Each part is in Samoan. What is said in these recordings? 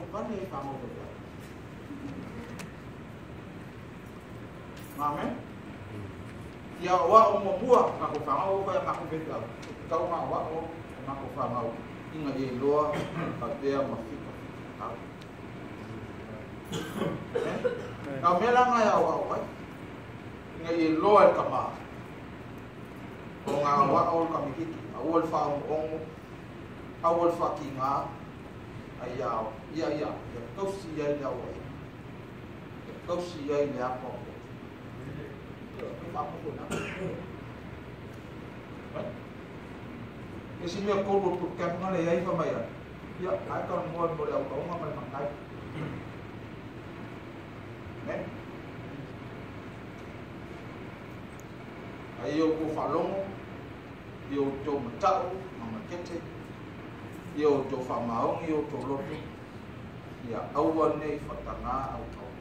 Vane i whango ko. Amen. Ia wa o mo mua ka ko whango ko ma ko peka. Tau ma wa o ma ko whango inga e loa ka pea ma fika fika. Ka mela nga ya wa o inga e loa e kama. O ngā wa o ka mikiki, a o le wha o a o le wha ki ngā ai ia ia ia kausi ia le au ai. Kausi ia le apo. E si mea kolo tu kap ngale ia ifa mai. Ia ai ka mo mo le au ka unga mai makai. Ne? Ai o ko falongo i o tō matau, ma makete, i o tō whamaongi, i o tō loto, ia aua nei whatanga au au.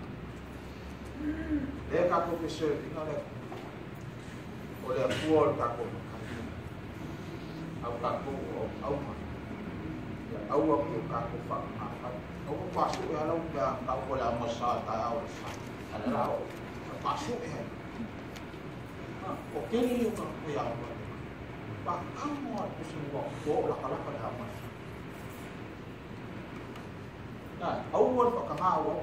Lea kako ke servinga lea. O lea pua o le kako makai. Au kako o au ma. Ia aua ki o kako whakamawhai. Au ko pasu e alau pia kau ko lea masa tai au le sa. Ale la o. Pasu e hai. O keli o kako ia au. Pa kamo a kusi wa ko la kala kala masa. Na, aua whakangā au.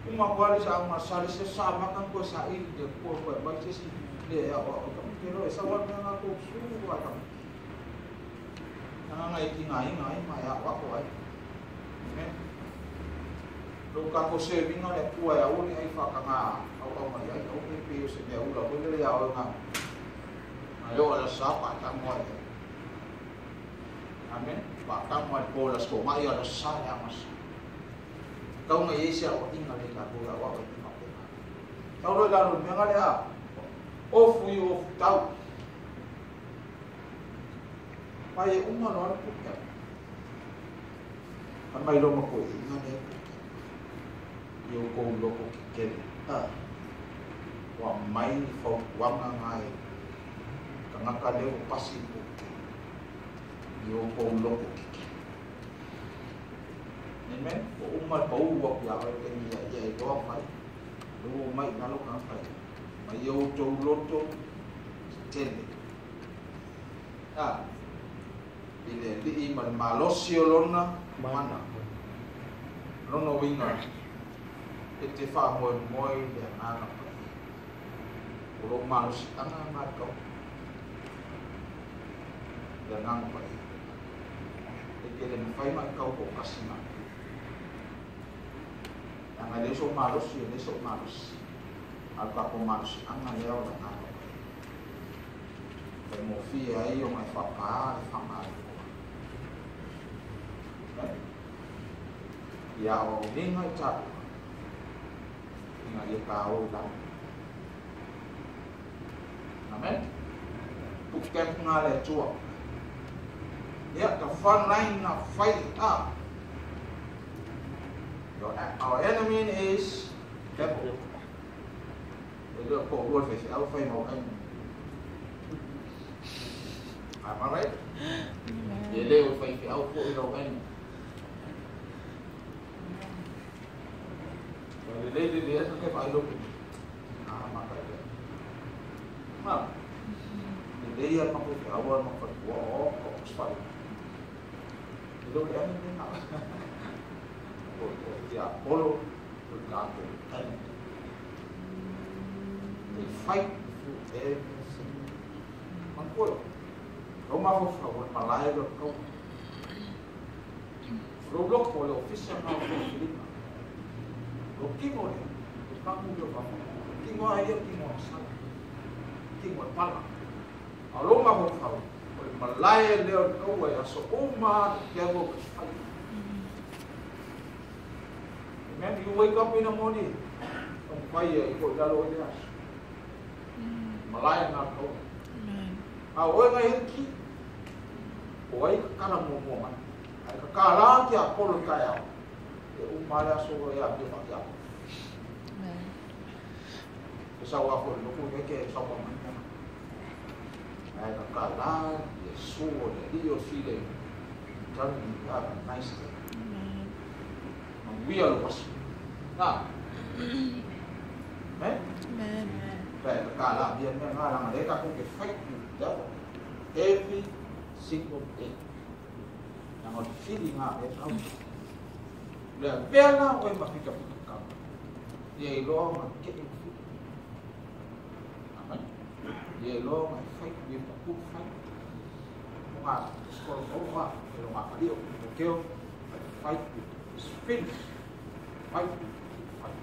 Uma kuali sa uma sali se sa makan ko sa i de ko ko mai se si le ya o ka ke ro sa wa nga ko su wa ka. Nga ngai ki ngai ngai ma ya wa ko ai. Ne. Lo ka ko se vinga le kua ya o ni ai fa ka nga au au mai ai au ni pe se me ula ko le ya o nga. Ayo ala sa pa ta mo ai. Amen. Pa ta mo ai ko la sko mai ala sa ya mas. Kau ngai ese au inga le ka ko wa o ma pe. Tau ro la ro me nga le a. O fu i o fu tau. Pai e uma no ku ka. Pa mai lo ma ko inga le ku. I o ko lo ko ki kele. Ah. Wa mai fo wa nga ngai. Ka ngaka le o pasi ko. I o ko lo ko ki kele. Amen. O uma pau wa ya o ke ni ya e do mai. Lo mai na lo ka pai. Mai o to loto tele. Ah. Ile li i man malosi o lona mana. Lona winga. E te wha moe moe le ngana pai. O lo malosi anga ngā kau. Le ngana pai. E te le mwhai mai kau ko kasima. Anga le so malosi, le so malosi. Al ka ko malosi anga le o la ngana pai. Te mo fia ai o mai whapā le whamai. Ia o ninga i tāku. Inga ia kā o lau. Amen. Pukem ngā le tua. Ia ka whanai ngā whai a. Our enemy is devil. E leo ko ua whai au whai mau ai. Am I right? E leo whai au ko i rau ai. Le le le asa ke whai lopi. Ah, maka ia. Ma. Le ia ma ko awa ma ko wa o ko sfai. Le lo ke ani ni na. O ia polo o ka ko tan. They fight through everything. Man ko. Ko ma fo fa wa malai lo ko. Lo blok ko le office ma ko Filipina. Lo kingo le, o paku le o kingo ai e kingo sa. Kingo pala. A lo ma ho fa, o le malai le o ko e aso o ma ke go fa. Amen. You wake up in the morning. O pai e ko lalo le aso. Malai na ko. Amen. A o ngai ki. O ai ka kana mo mo mai. Ai ka ka la ki a polo ka ya. E umala so ya bi fa ya. Amen. Sa wa ko lo ko ke sa wa mai na. Ai ka ka la ye su le io file. Tell me you have a nice day. Manuia lo pasi. Na. Amen. Amen. Pe ka la bia me nga la le ka ko ke fight with the devil every single day. Na ngo feeling nga e au. Le bela o ma fika fika ka. Ye lo ma ke e fi. Amen. Ye lo ma fight with the good fight. Nga skol o nga e lo ma ka dio o keo fight with is finished. Fight with the fight.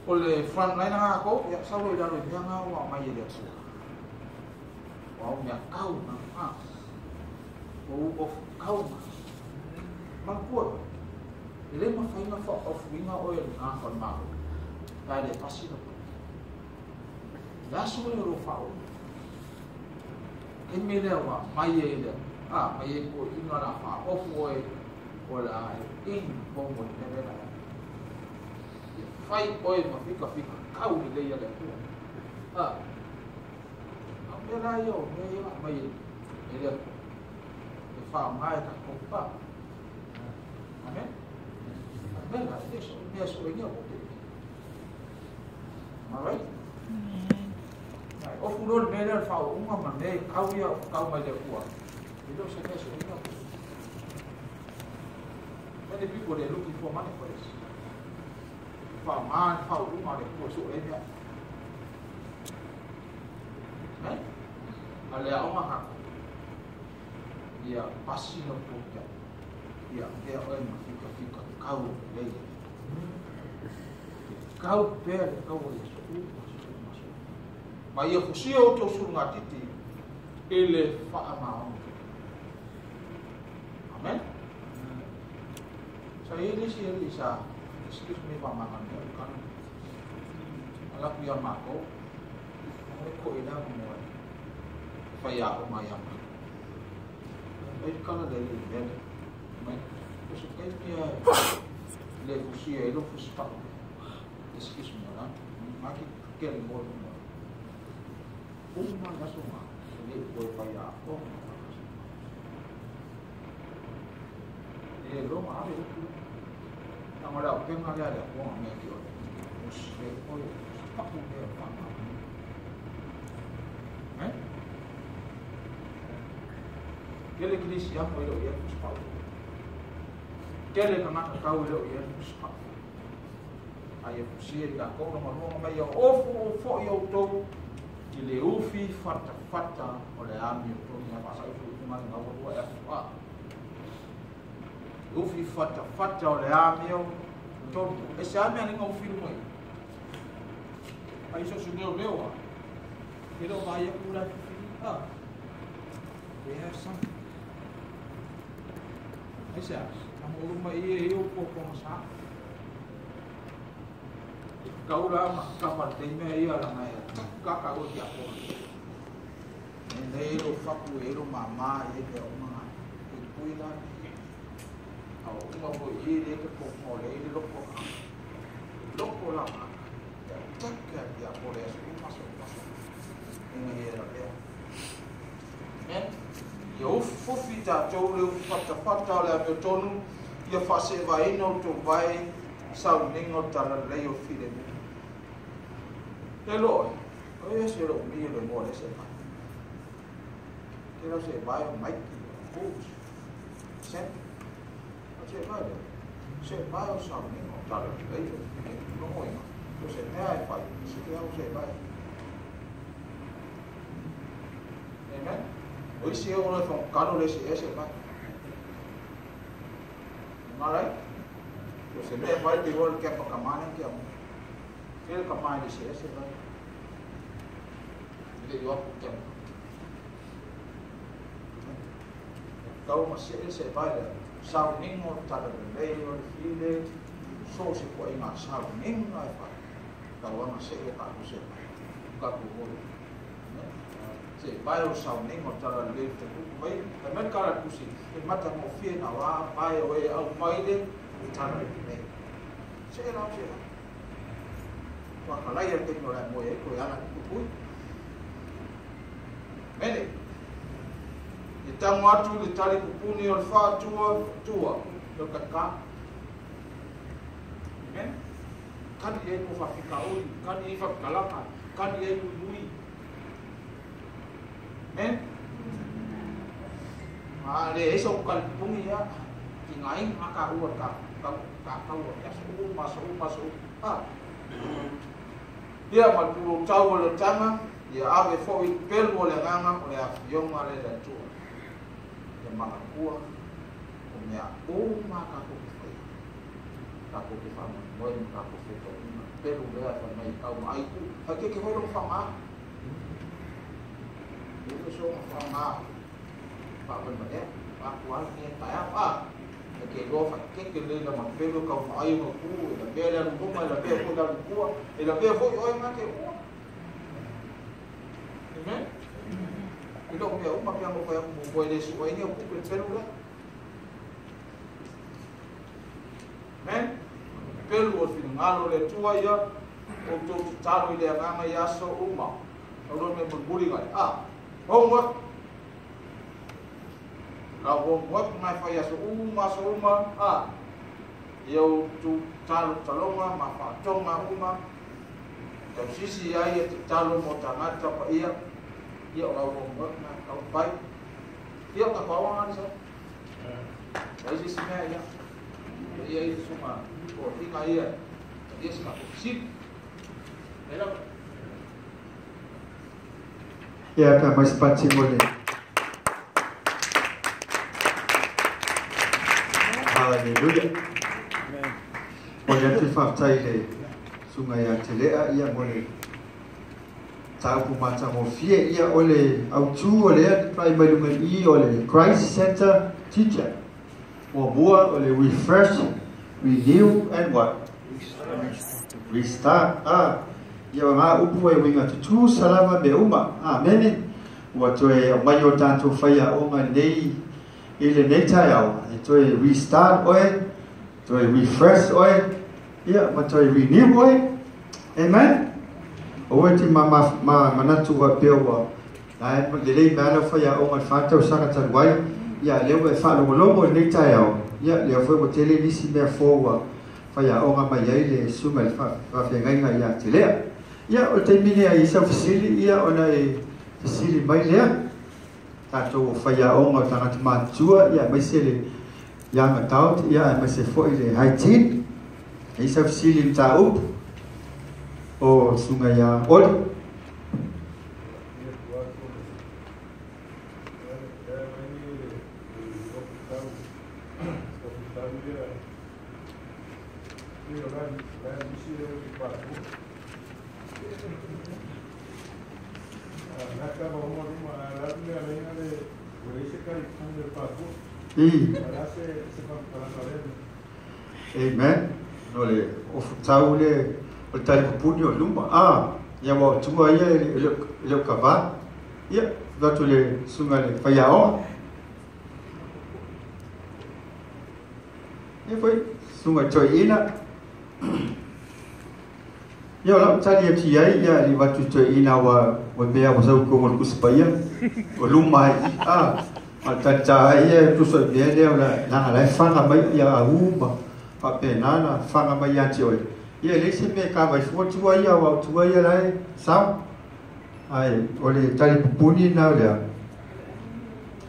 O le front line nga ko, ya sa lo ila lo mea nga wa mai le aso. Wa o mea kau na ha. O of kau na. Mangkua. Le ma fainga fa of winga o le nga kon ma. Pa le pasi no. La so le ro fa o. E me le wa mai e le. Ah, mai e ko inga la fa of o e o la in bongo le la. Fai oe ma fika fika kau ni le ia le atua. Ah. A me la ia o mea ia mai e le atua. E wha ngai ka kopa. Amen. Amen la e so mea so e nia o te. Alright? Amen. Ai, o fu lo mea le wha o unga ma mea kau ia o kau mai le atua. E lo se mea so e nia o te. Many people they looking for money for this. Fa ma fa u ma le ko so e mea. Eh? Ale a o ma ia pasi no puta. Ia ke o ma fika fika kau le. Kau pe le kau le so u ma so ma so. Ma ia fusi o to su nga titi e le fa ma o. Amen. Sa ili si ili sa excuse me pa ma kan kan. Ala ku ya ma ko. Mo ko ina mo. Fa ya o ma ya ma. E kana le le le. Mai ko so kai pia le fusi e lo fusi pa. Excuse me la. Ma ki ke le mo mo. Uma na so ma. Le ko fa ya o. E lo ma le ku. Agora, o que uma galera com a minha aqui, ó. Os papo meu, papo. Né? Aquele que disse já foi eu ia os papo. Aquele que mata cau eu ia os papo. Aí eu fusi ele da cobra, mas não vai eu ofo ofo eu tô ele ufi fata fata olha a minha tô minha passa eu fui uma não vou é ah. Ufi fata fata o le amio tonu e se amia ninga ufi mai ai so suneo leo e lo mai e kula fi ah we have something ai se amo mai e eu ko ko sa kau la ma ka pa te me ia la mai ka ka o ia ko ne lo fa ku e lo mama e le o ma e pui la au uma mo i le ke ko mo le le loko loko la ma ya taka ya por eso uma so uma so e era le men yo fofita to le fata fata le me tonu ia fa se vai no to vai sa ningo tala le yo file me e lo e se lo mi le mo le se pa ke lo se vai mai ki se se vai se vai o sa ningo tala le yo no mo ina se me ai fai se te au se vai amen. Oi se o le fon kano le se se vai. Alright? Se me vai te gol ke pa kamane ke am. Ke kamane se se vai. Le yo ku ke. Kau ma se se vai le. Sa ningo ta le le yo file so se ko ina sa ningo ai fa. Kau ma se ka ku se. Ka ku ho. Se vai o sa ningo ta le te ku vai. Me kala ku si. E mata mo fie na wa vai o e au mai le ta le le. Se la se la. Wa kala ia te no la mo e ko ana ku ku. Mene. I tango atu le tali pupuni o le whaatua, tua, lo kaka. Amen. Kani e mo whawhikauri, kani e whakakalanga, kani e nui. Amen. Ma le eso kalipungi ya ki ngai maka ua ka ka ka ua ya so uma so uma so ah. Ia ma tu tau le tanga ia ave fo i pelu o le nganga o le afionga le le tua. Ia mangakua o mea uma ka ko ke whai. Ka ko ke wha moi ka ko feto uma pelu lea fa mai au ai ku. Ha ke ke hoi lo wha ngā. Ia so wha ngā. Pa ben ba ya, pa kual ni ta ya pa. Ke lo fa ke ke le la ma pelu ka ma ai ma ku la be la lu ma la be ko la ku e la be fo oi ma ke o. Amen. I lo me uma pia mo fa mo ko le su ai ni ku pe pelu la. Amen. Pelu o finalo le tua ia o to talo ile nganga ia so uma. O lo me buli ngai. Ah, homework. La homework mai fai so uma so uma ah eu tu talo talonga ma fa tonga uma tau sisi ai e talo mo tangata pa ia ia o la homework na kau pai ia ka pa wa sa ai sisi me ia ia i suma o tinga ia ia sa si era ia ka mais pati mole. Hallelujah. Mole atu whaftai le sunga ia te lea ia mole tāupu mātangofie ia o le autu o lea pai mai lunga i o le Christ Center Teacher. O mua o le refresh, renew and what? Restart. Ah, ia ngā upu e winga tutu salama me uma. Amen. Ua toe o mai o tātou whaia o ngā nei i le nei taiao, e toe restart oe, toe refresh oe, ia, ma toe renew oe. Amen? O oe ti ma manatu wa peo wa, nai le lei mea lau whaia o ngā whātau sanga taluai, ia, leo e whaalongolongo i nei taiao, ia, leo fwe wa tele nisi mea fō wa whaia o ngā mai ai le sunga le whawhengainga ia te lea. Ia, o te mine ai isa fisili, ia, ona e fisili mai lea, tātou o whaia o ngā tangata mātua, ia, mai se le young adult, ia, mai se fo i le high teen, isa fisili mta upu, o sunga ia oli. Amen. No le ofutau le o le talipupuni o luma. Ah, ia wa tua ia le le kava. Ia, vatu le sunga le whaiaoa. Ia foi sunga toi ina. Ia o lau tali atu ai ia li vatu toi ina wa mea wa sau kongo le kusipaia. O luma ai. Ah, a tata ia tuso i mea lea o la langa lai whanga mai ia a uma. Papenana whanga mai ia te oe. Ia le se mea ka vai fua tua ia wa tua ia lai sao. Ai o le tali pupuni na lea.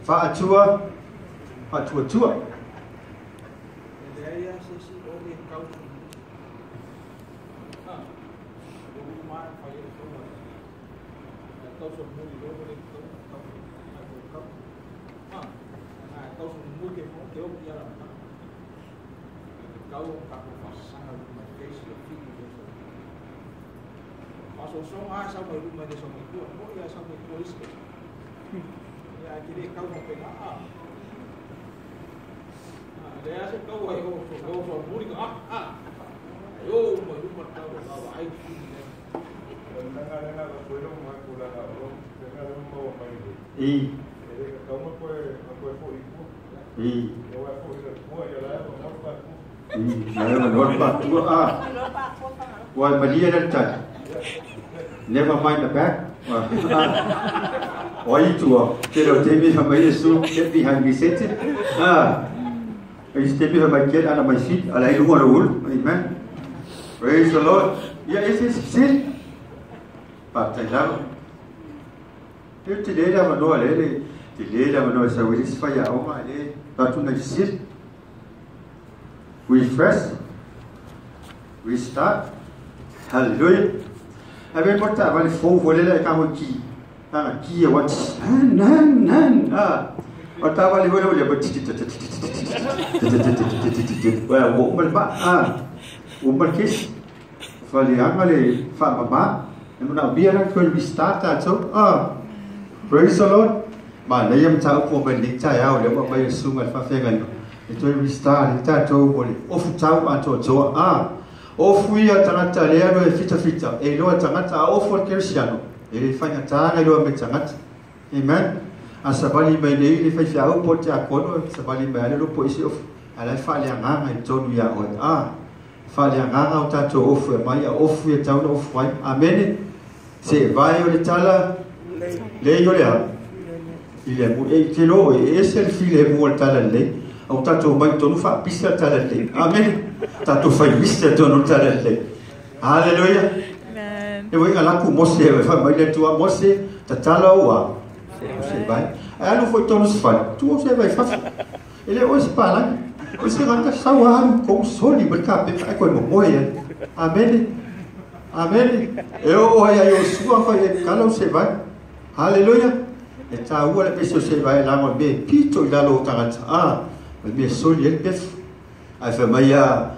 Whaatua, whaatua tua. Wai malia le tali. Never mind the back. Oi tua. Te lo te mi mai su get behind me set. Ah. Ai te mi mai get ana mai sit ala i lunga lo ul. Amen. Praise the Lord. Ia ese sisili. Faafetai lava. E tele le avanoa lea le tele le avanoa e sau ai le isi faiaoga e le avatu nai fesili. Refresh. Restart. Hallelujah. Ae mo le taavale fou foi lea e tago i ki. Ana ki e wa nan nan nan. Ah. O taavale foi lea ua Wa ua uma le maa. Ah. Ua uma le kesi. Faleaga le faamamā. E manaomia la toe restart tatou. Ah. Praise the Lord. Manaia mataupu o mai lenei taeao lea ua aumai e le susuga i le faafeagaiga. E toe restart ai tatou mo le ofu tau atoatoa. Ah. Ofu ia tagata lea alu e fitafita e iloa e tagata a ofu a le kerisiano e le faigata ona iloa mai e tagata. Amen. A savali mai nei le faifeau po o le tiakono e savali mai lava le po isi ofu a la e faaleagaga i totonu ia oe. Ah. Faaleagaga o tatou ofu e aumai a ofu ia tau ona ofu ai. Amene. Se vae o le tala lei o le a i le mu e te lo e ese le filemu o le tala lelei au tatou mai tonu faapisa le tala lelei. Amene. Tatou fai misa tonu le tala lelei. Haleluia. Amen. E uiga la ku Mose e fai mai le Atua Mose tatala ua se vai. Ae alu foi tonu se fale tuu au se vai fafo. E le o se palagi. O se tagata sau a alu kou soli ma le kapeta ae koe momoe ai. Amene. Amene. E oo ai ia Iosua fai e tatala au se vai. Haleluia. E taua le pese o se vai e lago i mea e pito i lalo o tagata. Ah, o le mea e soli ai le pefu. Ae fai mai a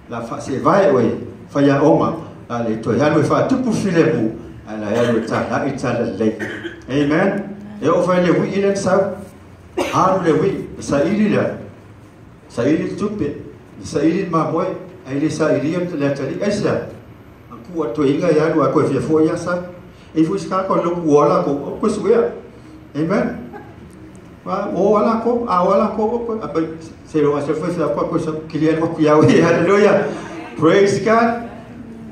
la faasevae oe faiaoga a le toe alu e faatupu filemu ae la e alu e talai le tala lelei. Amen. E oo fai le uii lea na sau. Alu le uii, na saili le saili le tupe, na saili le mamoe, ae le sailia le atalii. Aisea? Na kuu atu e iga e alu ae koe fia foi ia sau. E ifo i se tagata o le loku ua ola kou, koe suea. Amen. Wa o ala ko, a o ala ko, koe, a pai, se loa se foi fia koe koe sau, kili alu aku iau e, hallelujah. Praise God.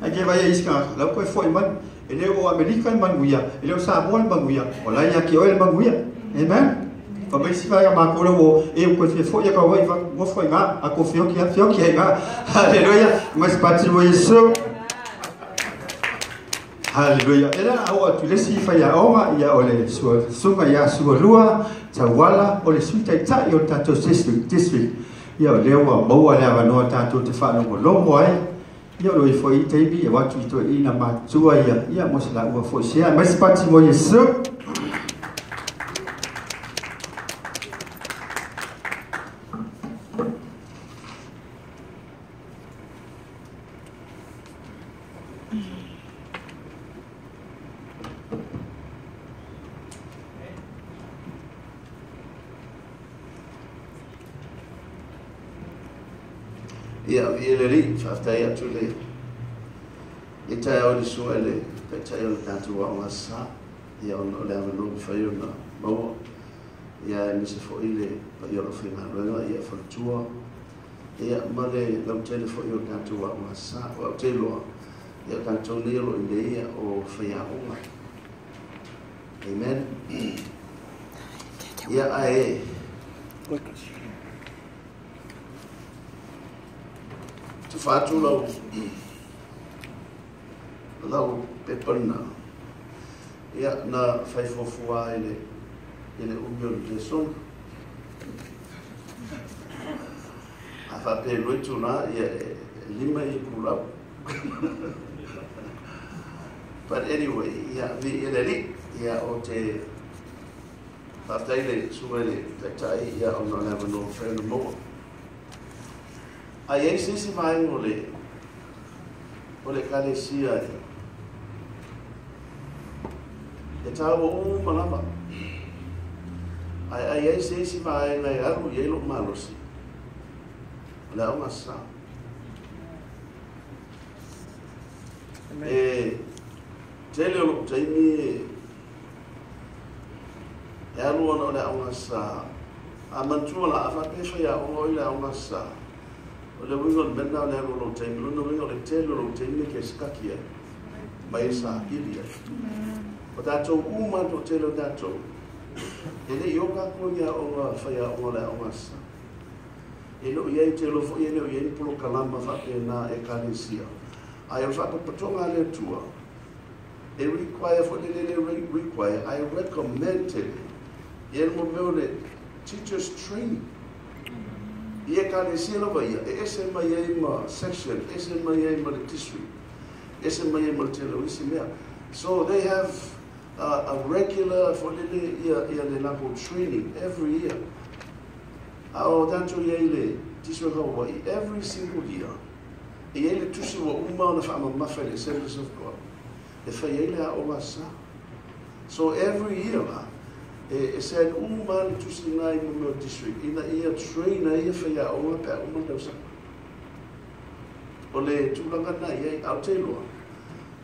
Ai ke vai e isi tagata, lau koe foi mai. E le o Amerika le manuia, e le o Samoa le manuia, o la ia te oe le manuia. Amen. Fa mai isi vaega matou la ua e ua koe fia foi ia ka wai va nofo i ngā, a ko whioki a whioki ai ngā. Hallelujah. Mai se pati mo Iesu. Hallelujah. E la au atu le isi faiaoga ia o le susuga ia Sualua Tauala o le Sui Taitai o le tatou district. Ia o lea ua maua le avanoa tatou te faalogologo ai. Ia o lo e foi i taimi e o atu i toeaiina matutua ia ia mo se laua foi sea. Mai se pati mo Iesu. Ia, i le Alii, faafetai atu i le i taeao i le susuga i le Taitai o le tatou Aoga Sa, ia ona o le avanoa mafai ona maua, ia aemaise foi le paia o le aufaigaluega, ia faletua, ia ma le lautele foi o le tatou Aoga Sa. Aua ou te iloa, ia o tatou nei o lo o i inei ia o faiaoga. Amen. Ia ae tufa atu lau lau pepa lena. Ia na fai fuafua i le i le umi o le lesona. A faapea e lua itula, ia e 5 itulau. But anyway, ia viia le Alii, ia o te faafetai le susuga i le Taitai ia ona o le avanoa ua mafai ona maua. A i ai se isi vaega o le o le Ekalesia e e taua uma lava, ae a i ai se isi vaega e alu i ai lou malosi, o le aoga sa. E tele o lou taimi e alu ona o le aoga sa. A manatua la, a faapea e faiaoga oe i le aoga sa, o le uiga o le mea lena o le alu o lou taimi, o lona uiga o le tele o lou taimi e te study ai ma e saili ai. O tatou uma, le toatele o tatou, e le i o tatou i ni aoga faiaoga o le aoga sa. E le o i ai, ou te iloa foi e le o i ai ni polokalama faapena a Ekalesia Ae o le faapotopotoga a le Atua, e require foi le le require, I recommend tele ia le mea o le teachers training. Ia ekalesia lava ia, e ese mai ai ma section, ese mai ai ma le district, ese mai ai ma le tele o isi mea. So they have a regular foi lele ia le lakou training every year. A o tatou i ai i le District of Hawaii, every single year, e i ai le tusi ua uma ona faamamafa i le Assemblies of God e fai ai le aoga sa. So every year la, e send uma le tusi na i mea o district ina ia train ai ia faiaoga pe a uma le tausaga. O le tulaga na i ai, a o te iloa,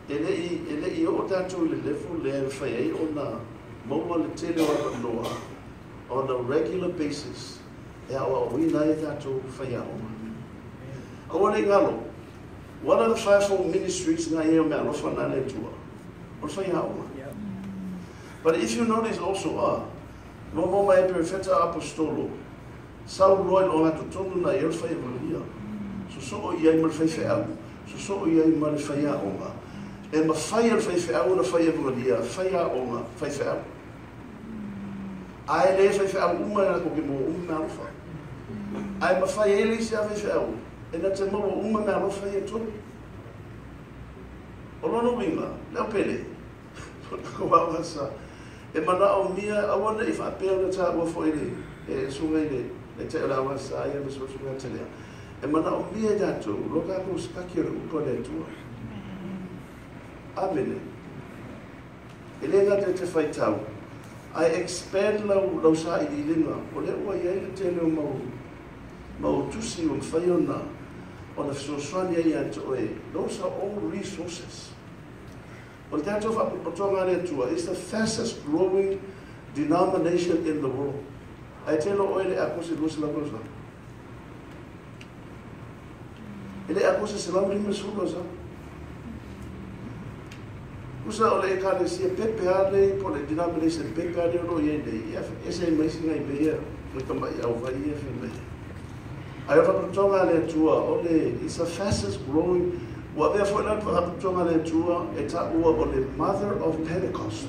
e le i oo tatou i le level lea e fai ai ona maua le tele o avanoa on a regular basis e aoaoina ai tatou faiaoga. Aua ne i galo, one of the fivefold ministries na ia o mea alofa na le Atua, o le faiaoga. But if you notice also, mo mai perefeta apostolo, sau loa i o totonu na ia o le faiavalia. So so i ai ma le faifeau, so i ai ma le faiaoga. E mafai e le faifeau na faiavalia, faiaoga, faifeau. Ae le faifeau uma e ko ke mo uma mea alofa. Ae mafai e le isi a faifeau, e na te maua uma mea alofa ia tolu. O lona uiga, leo pele, ko au sa, e mana o mia aua nei faapea ona taua foi le e suga i le te o le aua sa ia ma suga te lea. E mana o mia i tatou, lo tatou sakaki o le upu a le Atua. Amene. E le gata te faitau, I expand lau sa i lilinga, o le ua iai le tele o mau tusi o mawhai ona fesoasoani ai ia te oe. Those are all resources. O le tatou faapotopotoga a le Atua is the fastest growing denomination in the world. Ae te lo oe le akosi 200 tausaga. E le akosi 150 tausaga. Usa o le ekalesia pepe ale, po le denomination pepe ale o lo iai nei, ia ese mai singa i mea, mai tamai au vai ia fe mai. Ai o faapotopotoga a le Atua, o le, is the fastest growing, ua avea foi la faapotopotoga a le Atua, e taua o le Mother of Pentecost.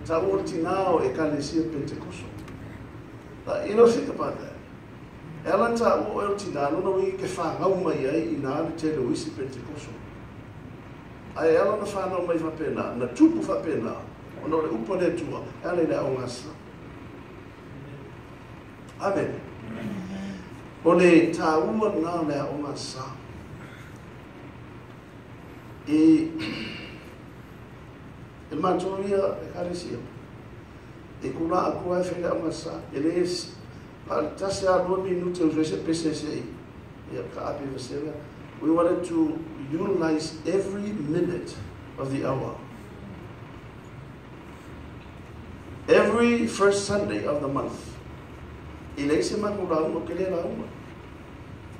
Taua o le tinā o ekalesia Pentecosto. You know, think about that. E ala taua o e o tinā, nona ui ke whāngau mai ai i nā le tele o isi Pentecosto. Ae ala na whānau mai whapena, na tupu whapena, ona o le upa le Atua, e ala i le aogasa. Amen. O le tāua nā le aogasa. E mātou ia e kalesia. E kula aku ai whaile aogasa. E le esi. Pa le tasi a 2 minute o se pese se i. Ia ka api vasega. We wanted to utilize every minute of the hour. Every first Sunday of the month.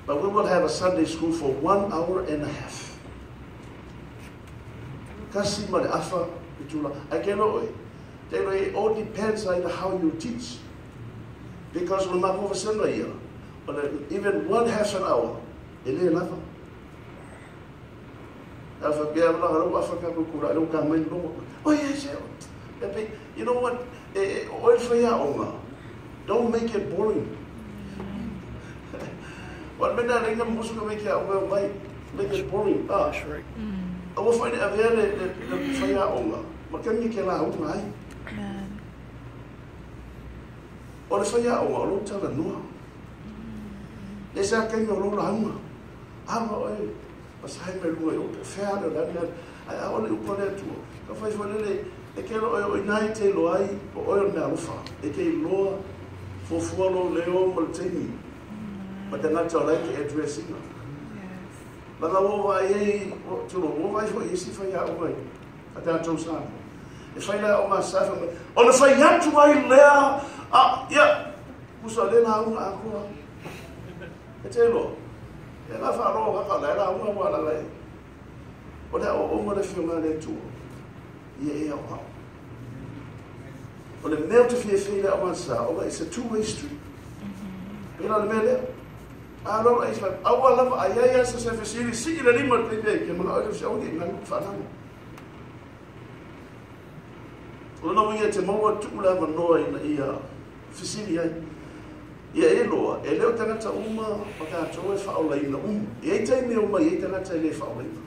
But we will have a Sunday school for 1.5 hours. Kasi ma le afa itula. It all depends on how you teach. Because when even 1.5 hour, e le lava. Oh yes, you know what? Don't make it boring. What make it boring. That's right. Pasai mai lunga i ope whea le lani ai a ole upa le Atua. Ka whai whalele e ke lo oe nai te lo ai o oe o mea alofa. E ke loa fuafua lo leo ma le teimi. Ma te ngata o lai ke addressinga. Langa o vai ei, tulo, o vai fo isi whai a o vai. A te atou sa. E whai lea o ngā sa whai. O le whai atu ai lea, a, ia, kusa le la unga akoa. E te loa. E la wharoa kaka lai la unga wala lai. O lea o onga le whionga le Atua. Ia e au hao. O le mea te whiawhia le awansa, o it's a two-way street. Pela le mea lea. A lo ai fa aua lava ai ai sa se fesili si le lima le pe ke mana o se o ni ngā whanau. O lona uiga e te maua tuu le avanoa ina ia fesili ai. Ia e loa, e le o tagata uma o tatou e faaolaina uma. E ai taimi e omai ai tagata e le faaolaina.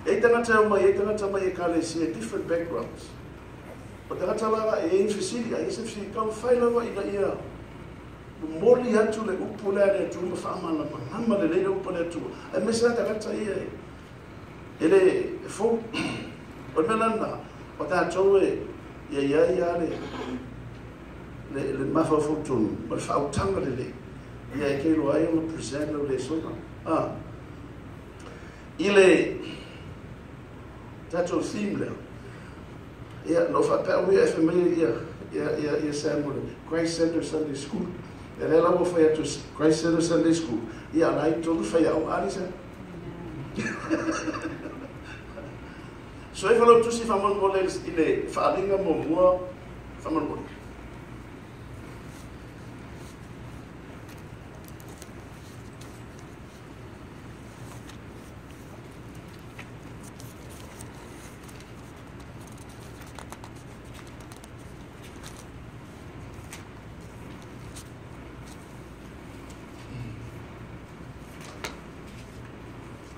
E ai tagata e omai ai tagata mai ekalesia, different backgrounds. O tagata la e ai fesili, ai se fesili kau fai lava ina ia momoli atu le upu lea a le Atua ma faamalamalama lelei le upu a le Atua. Aemaise lava tagata ia e le fou. O le mea la lena, o tatou e ia i ai lava le mafaufau tonu ma le faautaga lelei ia e te iloa ai ona present lau lesona. A. I le tatou theme lea, ia, na ou faapea au ia e fai mai ia, ia, ia, ia Sam o le Christ Center Sunday School. Ia lea la ua fai atu Christ Center Sunday School, ia la i totonu faiaoga a Lisa. So e falautusi faamolemole i le faaaliga muamua faamolemole.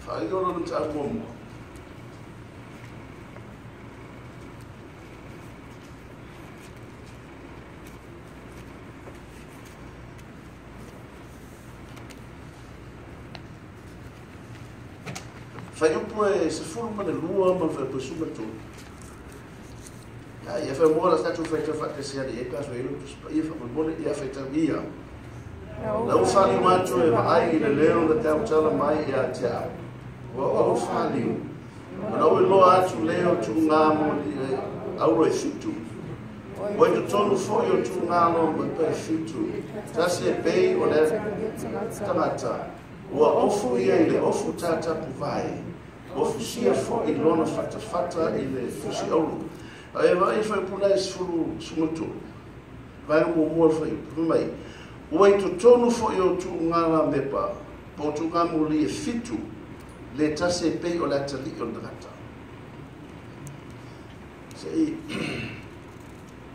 Faaaliga o lona mataupu muamua. Fuaiupu e 12 ma le fuaiupu e 13. Ia, ia fai mua la tatou faitau faatasi ali e pe a fai ai lou Tusi Paia faamolemole, ia faitau ia. Lau faliu atu e vaai i le leo na tautala mai ia te au. Ua ou faliu, ma lau iloa atu lea o tuuga mo le auro e fitu. Ua i totonu foi o tuuga lo mata e fitu, tasi e pei o le tagata, ua ofu ia i le ofu tatapuvae, ua fusia foi lona fatafata i le fusi auro. A e vaai i le fuaiupu la e 13, vaega muamua o le fuaiupu, fai mai, Ua i totonu foi o tuuga lamepa, po o tuuga moli e fitu, le tasi e pei o le atalii o le tagata. Se i,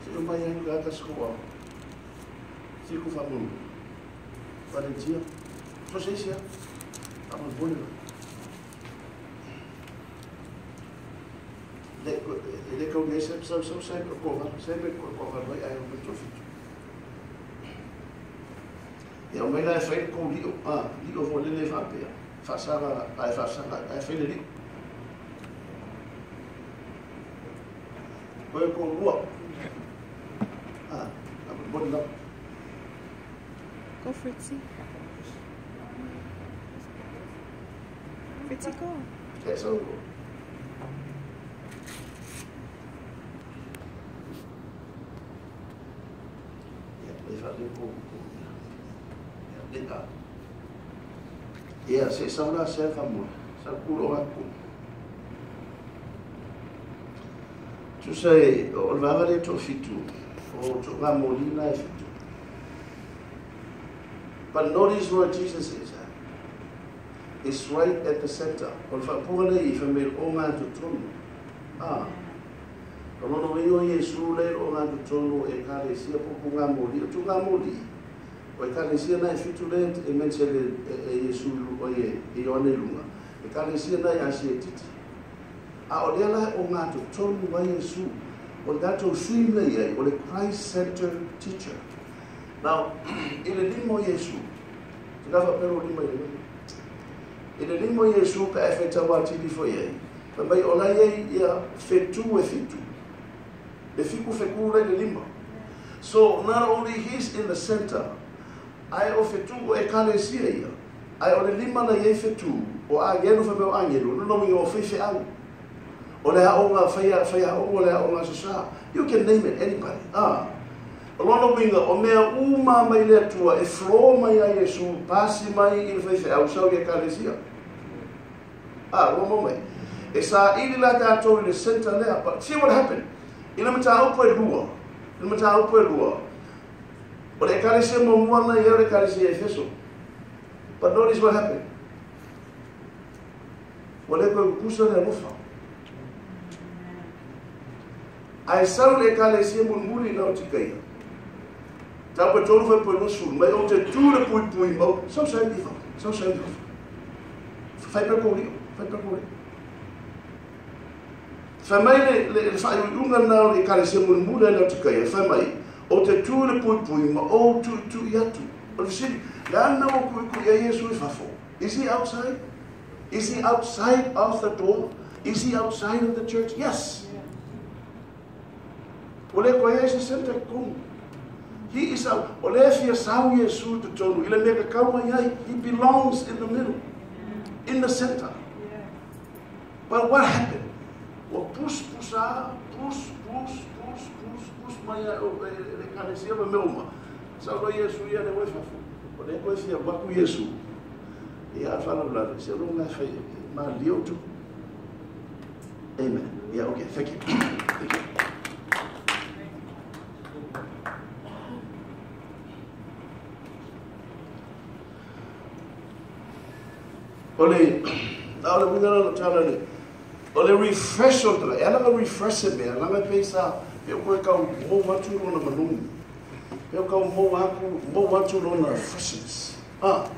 se i omai ai le tasi ko au. Fiku whamunu. Valentia. So se isi a. Whamunu la. Le, e le kau nei se sau sau sai ko ko sai me ko ko mai ai o me fitu. Ia o mai la e fai le kou lio, a, lio foi lele faapea, faasaga, ae faasaga, ae fai le lio. Koe kou lua. A, a moni lava. Go Fritzy. Fritzy, go. Yeah, so. Ia, se sau la se whamua, sa kuro aku. Tusa e, o le vaega lea toafitu, o to ngā mōlina e fitu. But notice where Jesus is at. It's right at the center. O le whaapuga nei i whamel o ngā totonu. Ah. O lona uiga o Iesu lea o ngā totonu e ekalesia po po ngā mōli. O tu ngā mōli. O ekalesia na e fitu lea e mention e Iesu o e Ioane i lunga. Ekalesia na e Asia itiiti. A o lea la o ngā totonu a Iesu. O le tatou theme lea i ai, o le Christ Centered Teacher. Now, i le lima o Iesu, te ka faapea lou lima i le lima. I le lima o Iesu pe a e faitau atili foi ai, fai mai o la e i ai ia whetū e fitu. E fiku whekū la i le lima. So, not only he's in the center, ae o whetū o ekalesia ia, ae o le lima la i ai whetū, o agelu fai mai o agelu, lona uiga o faifeau. O le aoga whaia, whaia aoga, o le aoga sasa. You can name it, anybody. Ah. O lona uiga, o mea uma mai le Atua e flow mai a Iesu, pasi mai i le faifeau, sau i ekalesia. Ah, ua mau mai. E saili la tatou i le center lea. But see what happened? I le mataupu e lua, i le mataupu e lua, O le ekalesia muamua na ia o le ekalesia Efeso. But notice what happened. Ua le koe kukusa le alofa. Ae sau le ekalesia mulimuli i Laotikaia. Tau pe tolu fai poe 20, mai ou te tu le puipui mau, sau saili i fafo, sau saili i fafo. Fai pea kou lio, fai pea kou lio. Fai mai le faaiuiuga lena o le ekalesia mulimuli a i Laotikaia, fai mai, ou te tu i le puipui ma ou tuitui atu. O le fesili, le a le mea ua tuitui ai Iesu i fafo? Is he outside? Is he outside of the door? Is he outside of the church? Yes. Ua le koe ai se center i totonu. He is out. O lea e fia sau Iesu i totonu i le mea kakau mai ai. He belongs in the middle. In the center. But what happened? Ua pusa, pus, pus, pus, pus, pus mai ai o le ekalesia ma mea uma. Sau loa Iesu ia le ua i fafo. O lea koe fia alu atu Iesu. Ia a faalavelave, se o lona e fai malilie outou. Amen. Yeah, okay, thank you. Thank you. O le, a o le uiga la tala le, o le refresh o le, e ala nga refresh e mea, langa pei sa, pe o koe kau mou atu lona manogi. Pe o kau mou aku, mou atu lona freshness. Ah.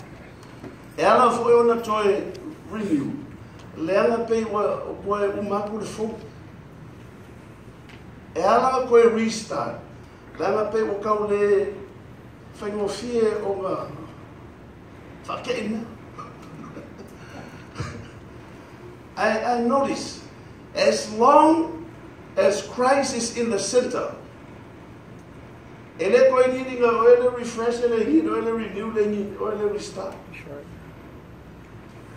E ala foi ona toe renew, leaga pei ua koe uma aku le fou. E ala koe restart, leaga pei ua kau le faigofie ona whaakei mea. I notice, as long as Christ is in the center, e le koe nininga o e le refresh e le hit, o e le renew le ni, o e le restart.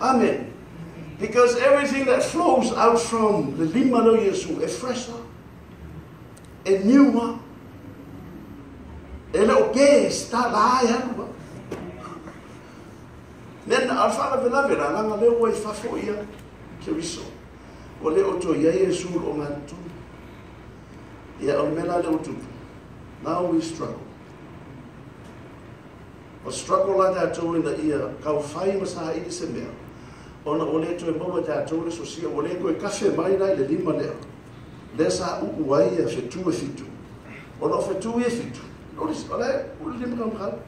Amen. Because everything that flows out from le lima leo Iesu, e fresh e new e le o pe sta la e alu. Nena al whaalavelave la langa leo ua i fafo ia Keriso. O le o to ia Iesu o ngā tonu. Ia o le mea la leo tupu. Now we struggle. O struggle la tātou ina ia kau whai ma saha ili se mea. Ona o le toe maua tātou le sosia, o le koe kafe mai la i le lima lea. Lea sa uu ai ia whetu e fitu. Ona o whetu e fitu. Notice, o le uli lima ka mkhala.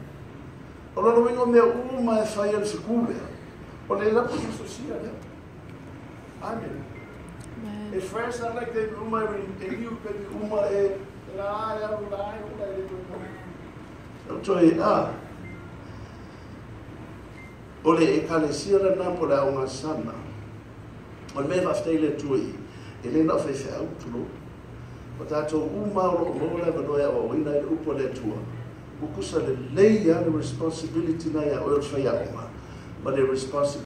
O lona uiga o mea uma e fai e le feku lea. O le lapu i sosia lea. Amen. E fresh ala ke uma e new ke uma e la e alu la e ula e le toe mau. O toe a. O le ekalesia la nā po le au ngā sana. O le mea whaafetai le Atua i, e le na o whaiwheau, tulo. O tātou uma o loo maua le avanoa e aoaoina i le upu a le Atua. Kukusa lelei a le responsibility na ia oe o le whaiaoga. Ma le responsibility